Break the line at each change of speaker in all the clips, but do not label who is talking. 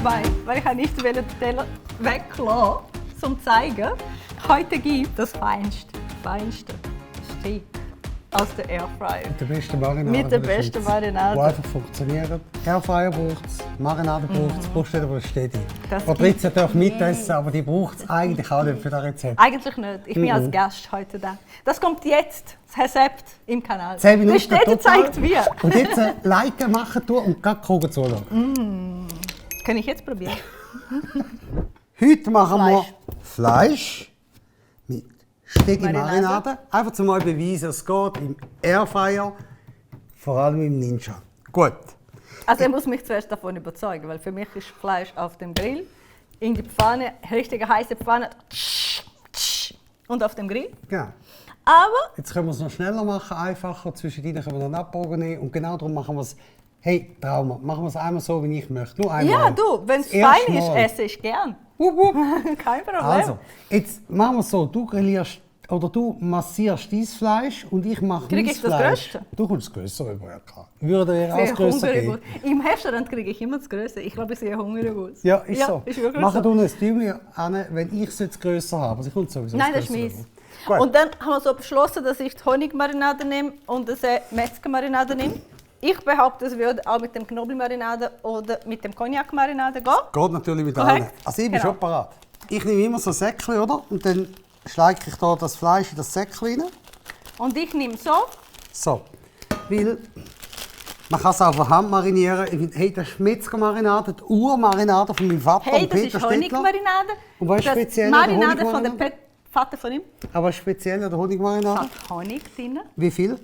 dabei, weil ich nicht den Teller weglassen, zum zu zeigen. Heute gibt es das feinste Steak aus der Airfryer.
Mit der besten Marinade.
Mit der besten Marinade.
Die einfach funktioniert. Airfryer braucht es, Marinade braucht es, brauchst du aber stetig. Patrizia darf mitessen, aber die braucht es eigentlich auch nicht für das Rezept.
Eigentlich nicht. Ich bin als Gast heute da. Das kommt jetzt, das Rezept im Kanal.
10 Minuten.
Die Städte zeigt wie.
Und jetzt liken, machen und gerade gucken zuschauen.
Das kann ich jetzt probieren.
Heute machen wir Fleisch mit Stegi Marinade. Einfach zum mal beweisen, es geht im Airfryer, vor allem im Ninja. Gut.
Also er muss mich zuerst davon überzeugen, weil für mich ist Fleisch auf dem Grill, in die Pfanne, richtige heiße Pfanne und auf dem Grill.
Genau.
Aber
Jetzt können wir es noch schneller machen, einfacher. Zwischendrin können wir noch einen Abbogen nehmen. Und genau darum machen wir es. Hey, Trauma, machen wir es einmal so, wie ich möchte. Nur einmal.
ja, du, wenn es
Das
fein
erste
ist,
Mal.
esse ich gern. Kein Problem.
Also, jetzt machen wir es so. Du grillierst oder du massierst dein Fleisch und ich mache mein
Krieg ich das
Fleisch.
Größte?
Du kommst das Größere über, ja klar. Ich würde dir auch das
Sehr
Größere
hungrig
geben.
aus. Im Restaurant kriege ich immer das Größte. Ich glaube, ich sehe hungrig aus.
Ja, ist so.
Ist wirklich
Machen
so.
du ein Däumchen an, wenn ich es jetzt grösser habe. Also ich komme sowieso
Nein, das ist
Grössere
meins.
über. Gut.
Und dann haben wir so beschlossen, dass ich die Honigmarinade nehme und die Metzgermarinade nehme. Ich behaupte, es würde auch mit dem Knobelmarinade oder mit dem Cognac-Marinade gehen.
Geht natürlich mit
Korrekt.
allen. Also ich bin
Genau.
schon parat. Ich nehme immer so ein Säckchen, oder? Und dann schleike ich da das Fleisch in das Säckchen rein.
Und ich nehme so.
So. Weil man kann es auch von Hand marinieren. Ich finde, hey, das ist Metzgermarinade, die Urmarinade von meinem Vater
Hey,
und
das
Peter
ist
Stettler.
Honigmarinade.
Und was ist
Das
speziell an der
Marinade von dem
Honigmarinade?
Vater von ihm.
Aber speziell an der
Es
Honigmarinade?
hat Honig drin.
Wie viel?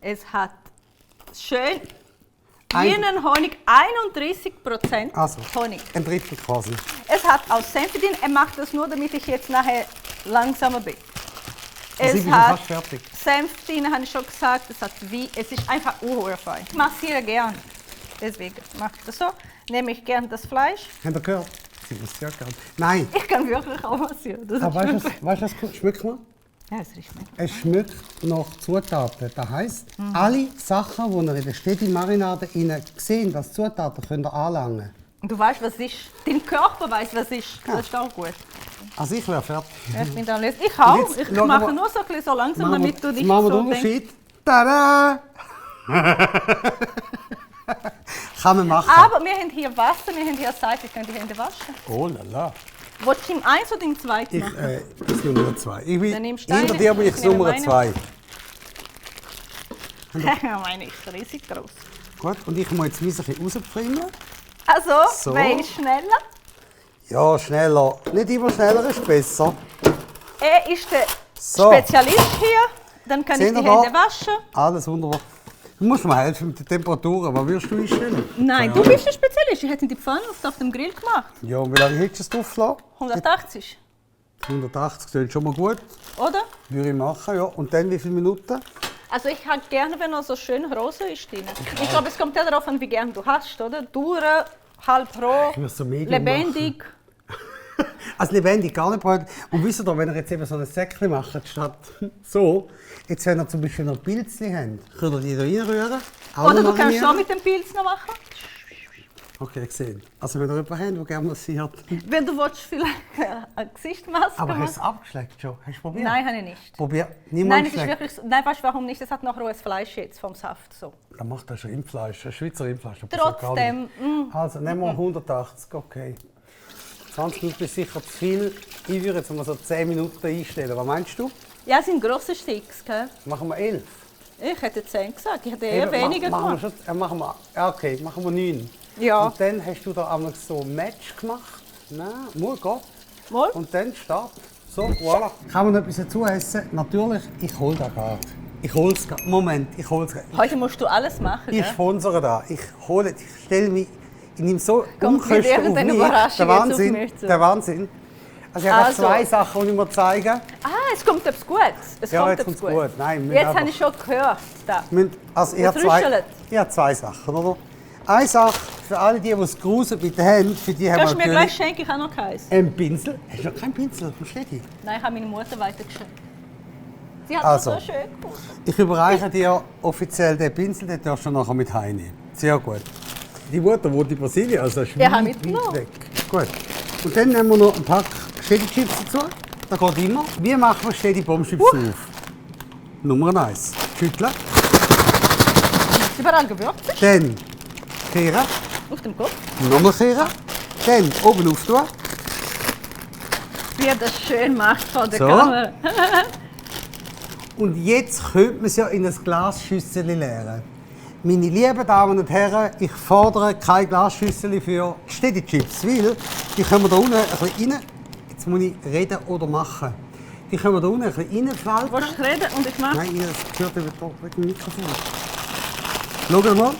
Es hat schön
Ein-
Bienenhonig, 31%
Also,
Honig.
ein Drittel quasi.
Es hat auch Senf drin. Er macht das nur, damit ich jetzt nachher langsamer bin.
Also ich
Es
bin schon
hat
fast fertig.
Senf drin, habe ich schon gesagt. Es ist einfach urfein. Ich massiere gern. Deswegen mache ich das so. Nehme ich gern das Fleisch.
Habt ihr gehört? Sie muss ja gern. Nein.
Ich kann wirklich auch massieren. Das
Aber
ist
weißt du, was schmeckt man?
ja, es riecht mir.
Es schmeckt nach Zutaten. Das heisst, alle Sachen, die ihr in der Stedi-Marinade gesehen das Zutaten, könnt ihr anlangen.
Und du weißt, was ist. Dein Körper weiß, was ist. Das ist auch gut.
Also ich wäre fertig.
Ja, ich bin da lesen. Ich auch.
Und jetzt
Ich
schauen
mache
wir-
nur so ein bisschen so langsam,
Machen wir-
damit du dich
machen wir
so
den
denkst.
Unterschied. Tada! Kann man machen.
Aber wir haben hier Wasser, wir haben hier Seife, ich kann die Hände waschen.
Oh la la.
Wolltest du im 1 oder im 2
Ich
machen?
ist Nummer 2. Ich bin
Dann nimmst du
hinter
eine,
dir bin ich
ich nehme
Nummer
meine.
2.
Meine ist riesig groß.
Gut, und ich muss jetzt ein bisschen rauspfrimen.
Also,
So.
wer ist schneller?
Ja, schneller. Nicht immer schneller ist besser.
Er ist der
So.
Spezialist hier. Dann kann ich
Seht
die
ihr da?
Hände waschen.
Alles wunderbar. Du musst mir helfen mit den Temperaturen. Was wirst du einstellen?
Nein, du bist der Spezialist. Ich hätte die Pfanne auf dem Grill gemacht.
Ja, und wie lange hättest du es drauf lassen?
180,
180 klingt schon mal gut.
oder?
Würde ich machen, ja. Und dann wie viele Minuten?
Also ich habe gerne, wenn er so schön rosa ist drin. Ich glaube, es kommt ja darauf an, wie gern du hast, oder? Dure, halb roh,
Ich muss so medium
lebendig.
Also lebendig, gar nicht breit. Und wisst ihr, wenn ihr jetzt eben so ein Säckchen macht, statt so, jetzt wenn ihr zum Beispiel noch Pilzchen habt, könnt ihr die da reinrühren. auch
Oder
noch
du kannst so
marinieren.
mit dem Pilz noch machen.
Okay, gesehen. Also wenn ihr jemanden habt, der gerne massiert.
Wenn du willst, vielleicht eine Gesichtsmaske
Aber hast du
machen.
es abgeschleckt schon? Hast du probiert?
Nein, habe ich nicht.
Probier.
Nein,
Niemand
es ist
schleckt.
wirklich so. Nein, weißt du warum nicht? Es hat noch rohes Fleisch jetzt vom Saft. So.
Dann macht das schon Rindfleisch, ein Schweizer Rindfleisch. das passiert gar
Trotzdem,
nicht. Also nehmen wir 180, okay. 20 Minuten ist sicher zu viel. Ich würde jetzt mal so 10 Minuten einstellen. Was meinst du?
ja, es sind grosse Sticks, gell?
Machen wir 11?
Ich hätte 10 gesagt. Ich hätte eher
Eben,
weniger
machen wir
gemacht.
schon, machen wir, ja, okay, machen wir 9.
Ja.
Und dann hast du da einmal so ein Match gemacht. Nein, muss gehen.
Mal.
Und dann Start. So, voilà. Kann man noch etwas dazu essen? Natürlich, ich hole das gerade. Ich hole es gerade. Moment, ich hole es gerade.
Heute musst du alles machen,
Ich
gell?
sponsere da. Ich hole, ich stelle mich, ich nehme so
Kommt mit
Umkosten auf
irgendeiner
mich.
Überraschung
Der
jetzt auf
Wahnsinn,
mich zu.
der Wahnsinn. Also ich habe
Also.
2 Sachen, die ich mir zeigen.
Ah, es kommt etwas Gutes. Es
Ja,
kommt
jetzt
etwas
kommt's gut. Nein, wir
Jetzt
einfach-
habe ich schon gehört. Da.
Also ich
Jetzt
habe zwei,
rüschelt.
ich habe 2 Sachen, oder? Eine Sache, für alle, die es gruselt mit den Händen, für die haben
Kannst du
wir
mir gleich
natürlich
schenken? Ich habe noch keins.
einen Pinsel. Hast du noch keinen Pinsel? Verstehe ich.
Nein, ich habe meine Mutter weitergeschenkt. Sie hat
Also.
das so schön gefunden.
Ich überreiche dir offiziell den Pinsel, den darfst du nachher mit heimnehmen. Sehr gut. Die Mutter wohnt in Brasilien, also das ist
Ja,
weit
mitgenommen.
weg. Gut. Und dann nehmen wir noch ein Pack Steady-Chips dazu. Das geht immer. Wie machen wir Steady-Bombchips auf? Nummer 1. Schütteln.
Überall gewürzt
Dann kehren.
auf dem Kopf.
Nochmal kehren. Dann oben auf tun.
Wie er das schön macht vor der
So.
Kamera.
Und jetzt könnte man es ja in ein Glasschüssel leeren. Meine lieben Damen und Herren, ich fordere kein Glasschüssel für Steady-Chips, weil die können wir da unten ein bisschen rein. Jetzt muss ich reden oder machen. Die können wir da unten ein bisschen reinfalten.
Willst du reden und ich mache?
Nein, das gehört eben da wegen dem Mikrofon. Schau mal.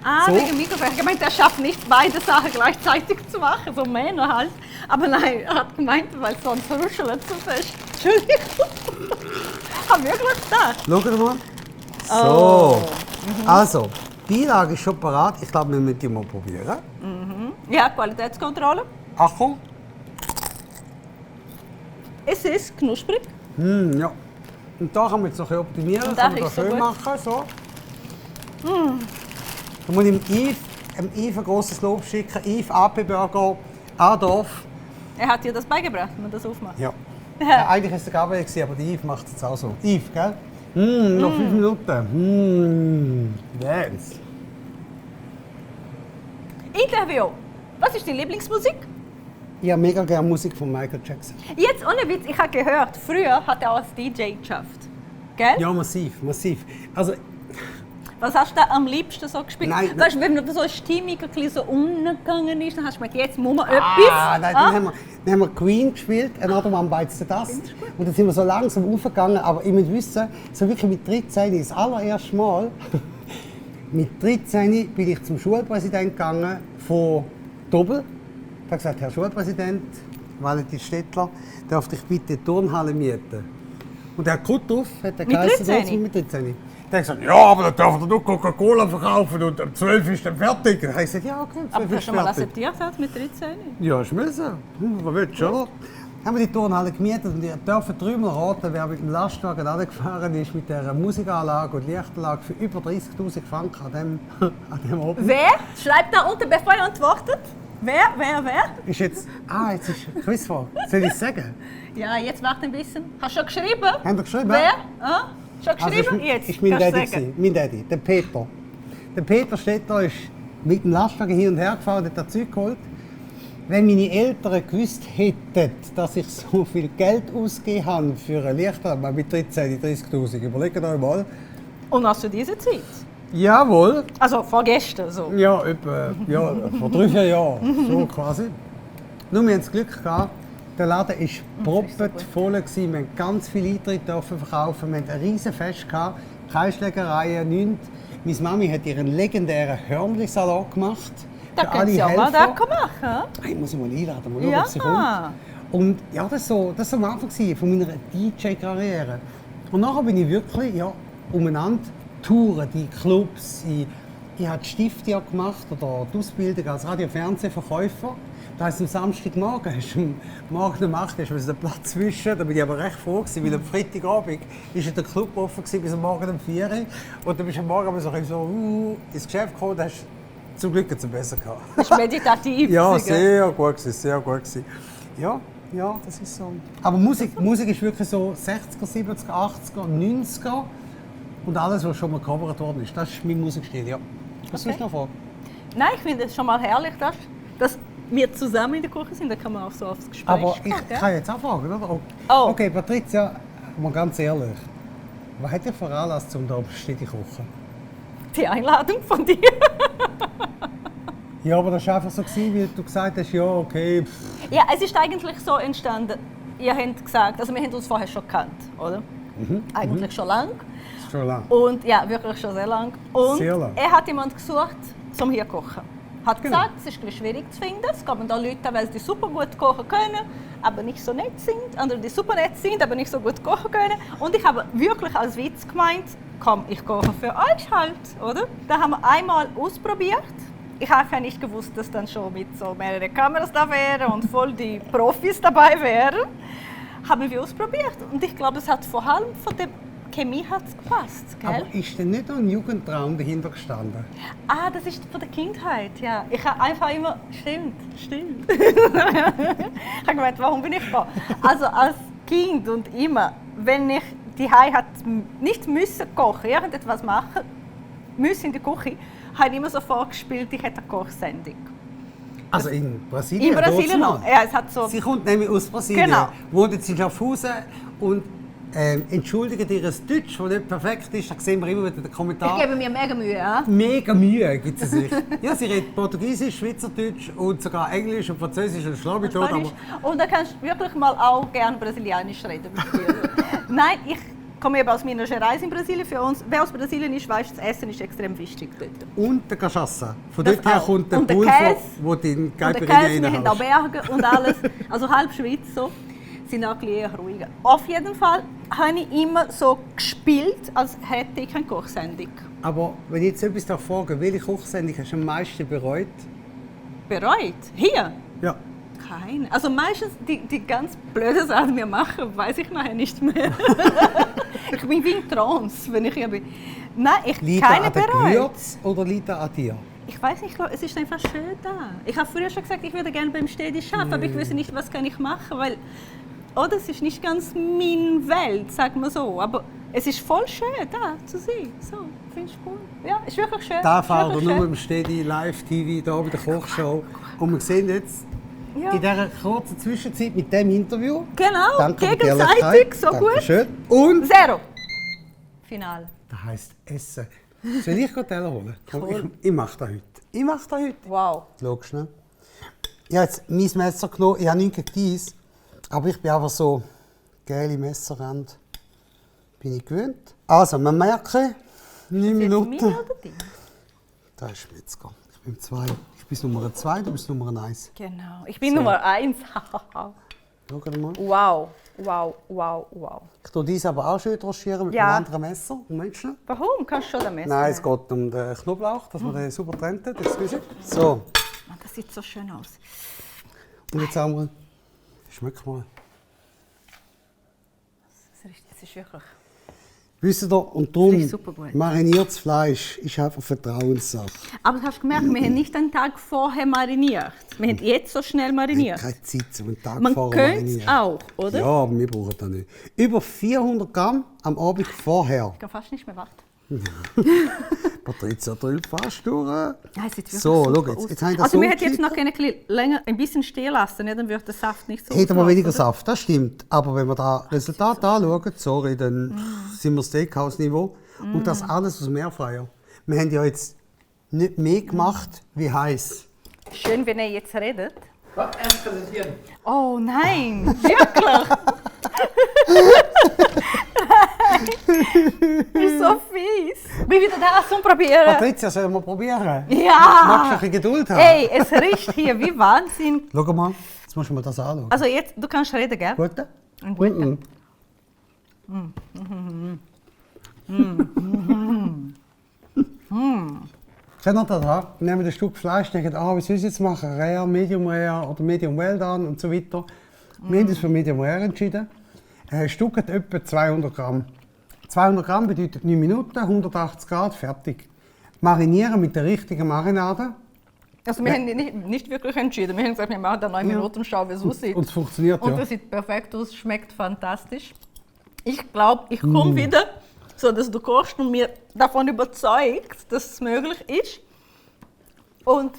Ah,
So.
wegen dem Mikrofon. Ich meinte, er schafft nicht, beide Sachen gleichzeitig zu machen, so Männer halt. Aber nein, er hat gemeint, weil sonst ruschelt es zu fest. Entschuldigung. Hab wirklich gedacht.
Schau mal. So.
Oh.
Also, die Beilage ist schon parat. Ich glaube, wir müssen die mal probieren.
Ja, Qualitätskontrolle.
Achtung.
Es ist knusprig.
Ja. Und da kann man jetzt noch ein bisschen optimieren,
Und
kann man
das
da
ist so
schön
gut.
machen. So. Da muss ich dem Yves ein grosses Lob schicken. Yves, AP Burger, Adorf.
Er hat dir das beigebracht, wie man das aufmacht.
Ja. Ja, eigentlich war es der Gabriel, aber der Yves macht es jetzt auch so. Yves, gell? Noch 5 Minuten. Dance.
Interview. Was ist die Lieblingsmusik?
Ich habe mega gerne Musik von Michael Jackson.
Jetzt ohne Witz, ich habe gehört, früher hat er auch als DJ geschafft. Gell?
Ja, massiv, massiv. Also,
Was hast du da am liebsten so gespielt?
Nein,
Weißt du, wenn man so stimmig ein bisschen so umgegangen ist, dann hast du gedacht, jetzt muss man
nein,
etwas.
dann haben wir Queen gespielt, Another One Bites the Dust. Und dann sind wir so langsam aufgegangen. Aber ich muss wissen, so wirklich mit 13, das allererste Mal, mit 13 bin ich zum Schulpräsidenten gegangen von Doppel. Ich habe gesagt, Herr Schulpräsident, Valentin Stettler, darf ich bitte die Turnhalle mieten? Und Herr Kutthoff hat der
Mit
geheißen,
13?
mit 13. Der hat gesagt, ja, aber dann darf er nur Coca-Cola verkaufen und um 12 ist dann fertig. Dann habe ich gesagt, ja, okay, um 12
Aber hast
ist
du mal
fertig.
akzeptiert hat mit 13?
Ja, ist müssen. Was willst du, oder? Haben wir die Turnhalle gemietet und ihr dürft drüber raten, wer mit dem Lastwagen angefahren ist mit dieser Musikanlage und Lichtanlage für über 30'000 Franken an dem Abend.
Wer? Schreibt da unten, bevor ihr antwortet. Wer?
Ist jetzt eine Quizfrage. Soll ich es sagen?
Ja, jetzt warte ein bisschen. Hast du schon geschrieben?
Haben wir geschrieben?
Wer? Ah? Schon
Also
geschrieben?
ist,
Jetzt.
ist mein
kannst du
Daddy,
sagen.
gewesen, mein Daddy, der Peter. Der Peter Stettler ist mit dem Lastwagen hin und her gefahren und hat das Zeug geholt. Wenn meine Eltern gewusst hätten, dass ich so viel Geld ausgegeben habe für eine Lichtanlage mit 13, 30'000, überlegt euch mal.
Und hast du diese Zeit?
Jawohl.
Also vorgestern so.
Ja, etwa, ja, vor 3-4 Jahren, so quasi. Nur wir hatten das Glück gehabt, der Laden war proppet voll. Wir haben ganz viele Eintritte verkaufen. Wir hatten ein riesen Fest gehabt, keine Schlägereien, nichts. Meine Mami hat ihren legendären Hörnli-Salat gemacht.
Da
für
können Sie
alle
auch mal
Helfer.
da machen.
Ich muss sie mal einladen, mal schauen,
Ja.
ob sie kommt. Und ja, das war so am Anfang von meiner DJ-Karriere. Und nachher bin ich wirklich umeinander touren, die Clubs. Ich habe die Stifte auch gemacht oder die Ausbildung als Radio-Fernsehverkäufer. Das heisst, am Samstagmorgen hast du morgen um 8 Uhr den Platz zwischen. Da bin ich aber recht froh gewesen, weil am Freitagabend war der Club offen bis am Morgen um 4 Uhr. Und dann bist du am Morgen so ins Geschäft gekommen, da hast du zum Glück jetzt besser gehabt.
Das ist meditativ.
Ja,
singen.
sehr gut gewesen, sehr gut gewesen. Ja, das ist so. Aber Musik ist wirklich so 60er, 70er, 80er, 90er und alles, was schon mal gecovert worden ist. Das ist mein Musikstil, ja. Was soll ich noch fragen?
Nein, ich finde es schon mal herrlich, dass wir zusammen in der Küche sind. Da kann man auch so aufs Gespräch
Aber
gehen,
ich
gell?
kann jetzt auch fragen, oder?
Oh.
Okay, Patricia, mal ganz ehrlich. Was hat dich veranlasst, um da Steady zu kochen?
Die Einladung von dir.
Ja, aber das war einfach so, weil du gesagt hast, ja, okay. Pff.
Ja, es ist eigentlich so entstanden. Ihr habt gesagt, also wir haben uns vorher schon gekannt, oder? Eigentlich schon lang.
Das ist schon lange.
Und ja, wirklich schon sehr lang. Und
Sehr lang.
er hat jemanden gesucht, zum hier zu kochen. Hat
Genau.
gesagt, es ist ein bisschen schwierig zu finden. Es gab da Leute, weil sie super gut kochen können, aber nicht so nett sind. Andere, die super nett sind, aber nicht so gut kochen können. Und ich habe wirklich als Witz gemeint, komm, ich koche für euch halt, oder? Da haben wir einmal ausprobiert. Ich habe ja nicht gewusst, dass dann schon mit so mehreren Kameras da wären und voll die Profis dabei wären. Haben wir ausprobiert. Und ich glaube, es hat vor allem von dem Chemie hat es gepasst, gell?
Aber ist denn nicht noch ein Jugendtraum dahinter gestanden?
Ah, das ist von der Kindheit, ja. Ich habe einfach immer... Stimmt. Ich habe gemeint, warum bin ich da? Also als Kind und immer, wenn ich die hat nicht müssen kochen, irgendetwas machen müssen in der Küche, habe ich immer so vorgespielt, ich hätte eine Kochsendung.
Also in Brasilien?
In Brasilien noch. Ja, es hat so...
Sie kommt nämlich aus Brasilien,
Genau.
wohnt jetzt in Schaffhausen und entschuldigt ihr Deutsch, das nicht perfekt ist. Da sehen wir immer wieder den Kommentar.
Ich gebe mir mega Mühe, ja?
Mega Mühe gibt sie sich. Ja, sie redet Portugiesisch, Schweizerdeutsch und sogar Englisch und Französisch und Schlag mich tot.
Und dann kannst du wirklich mal auch gerne Brasilianisch reden mit dir. Nein, ich komme eben aus meiner Reise in Brasilien. Für uns, wer aus Brasilien ist, weiss, das Essen ist extrem wichtig dort.
Und der Cachaça. Von
Das
dort her
auch.
kommt der
Und der
Pulver,
Käse.
wo du in
Und der
Caipirinha
Käse, wir haben auch
reinhaust.
Berge und alles. Also halb Schweiz so. Sind auch ein bisschen ruhiger. Auf jeden Fall habe ich immer so gespielt, als hätte ich eine Kochsendung.
Aber wenn ich jetzt etwas frage, welche Kochsendung hast du am meisten bereut?
Bereut? Hier?
Ja.
Keine. Also meistens die ganz blöden Sachen, die wir machen, weiß ich nachher nicht mehr. Ich bin wie in Trance, wenn ich hier bin. Nein, ich
Liegt
keine
er an den
bereut.
Gewürzen oder liegt er an dir?
Ich weiß nicht, es ist einfach schön da. Ich habe früher schon gesagt, ich würde gerne beim Stedi arbeiten, aber ich wüsste nicht, was kann ich machen, weil das ist nicht ganz meine Welt, sagen wir so. Aber es ist voll schön da zu sehen. So, finde ich cool. Ja, ist wirklich schön.
Da
Ist
fahrt er
wirklich
nur
schön.
im Stedi Live-TV, hier bei der Kochshow. Und wir sehen jetzt
Ja.
in dieser kurzen Zwischenzeit mit diesem Interview.
Genau,
Danke für die
gegenseitig,
Ehrlichkeit.
so gut.
Dankeschön. Und
Zero. Final.
das heisst Essen. Soll ich Teller holen? Ich mache das heute.
Wow.
Logisch, ne? Ich habe jetzt mein Messer genommen. Ich habe nichts gegen dies. Aber ich bin einfach so geile Messerrand. Bin ich gewöhnt. Also, man merkt, 9 Minuten.
Jetzt meine oder die?
Da ist Metzger. Ich bin 2. Ich bin Nummer 2, du bist Nummer 1.
Genau. Ich bin
So.
Nummer 1.
Schau mal.
Wow. Wow, wow, wow.
Ich tue dies aber auch schön tranchieren mit
Ja.
einem anderen Messer. Moment schnell.
Warum? Kannst du schon das Messer
Nein, es
nehmen?
geht um den Knoblauch, dass man den super trennt. Excuse. So,
Mann, das sieht so schön aus.
und jetzt haben wir. Schmeck mal.
Das ist wirklich...
Wisst ihr, und
Das
darum
ist super gut.
mariniertes Fleisch ist einfach Vertrauenssache.
Aber du hast gemerkt, wir haben nicht einen Tag vorher mariniert. Wir haben jetzt so schnell mariniert.
Keine Zeit, um einen Tag
Man
vorher
könnte es
marinieren.
auch, oder?
Ja, aber wir brauchen das nicht. Über 400 Gramm am Abend vorher.
Ich kann fast nicht mehr warten.
Patricia drüllt fast durch.
Ja, es sieht wirklich
So,
super
schau jetzt.
aus.
Jetzt habe ich das
Also
so
wir hätten jetzt noch
geschnitten.
gerne länger ein bisschen stehen lassen, ja, dann würde der Saft nicht so
Hätten wir
auslaufen,
weniger
oder?
Saft, das stimmt. Aber wenn wir das Resultat anschauen, sorry, dann sind wir Steakhouse-Niveau. Und das alles aus dem Airfryer. Wir haben ja jetzt nicht mehr gemacht wie heiß.
Schön, wenn ihr jetzt redet.
Erst präsentieren.
Oh nein, wirklich? Das ist so fies. Wie wieder das probieren?
Patricia, sollen wir probieren? Magst du ein
Ja!
bisschen Geduld haben?
Ey, es riecht hier wie Wahnsinn.
Schau mal, jetzt musst du mir das anschauen.
Also jetzt, du kannst reden, gell?
Gut?
Ein guter.
Seht ihr das an? Nehmen wir ein Stück Fleisch, denken, wie soll ich es jetzt machen? Rare, Medium Rare oder Medium Well done und so weiter. Wir haben uns für Medium Rare entschieden. Ein Stück hat etwa 200 Gramm. 200 Gramm bedeutet 9 Minuten, 180 Grad, fertig. Marinieren mit der richtigen Marinade.
Also wir haben nicht wirklich entschieden. Wir haben gesagt, wir machen da 9 Minuten und schauen, wie es aussieht.
Und es funktioniert
Und
ja.
das sieht perfekt aus, schmeckt fantastisch. Ich glaube, ich komme wieder, so dass du kochst und mir davon überzeugt, dass es möglich ist. Und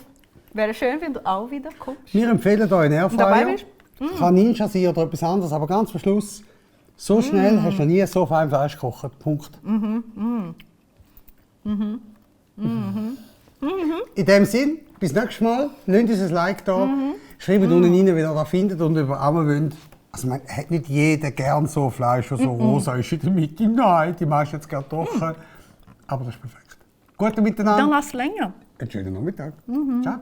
wäre schön, wenn du auch wieder kommst.
Wir empfehlen hier einen
Und dabei
Airfryer.
bist?
Kann Ninja sein oder etwas anderes, aber ganz am Schluss, so schnell hast du noch nie so fein Fleisch gekocht. Punkt. In dem Sinn, bis nächstes Mal. Lasst uns ein Like da. Schreibt unten rein, wie ihr das findet und über Ammen wollt. Also man hat nicht jeder gern so Fleisch, das so rosa ist in der Mitte. Nein, die meisten jetzt gerne trocken. Aber das ist perfekt. Guten Miteinander.
Dann lass länger.
Einen schönen Nachmittag. Ciao, ciao.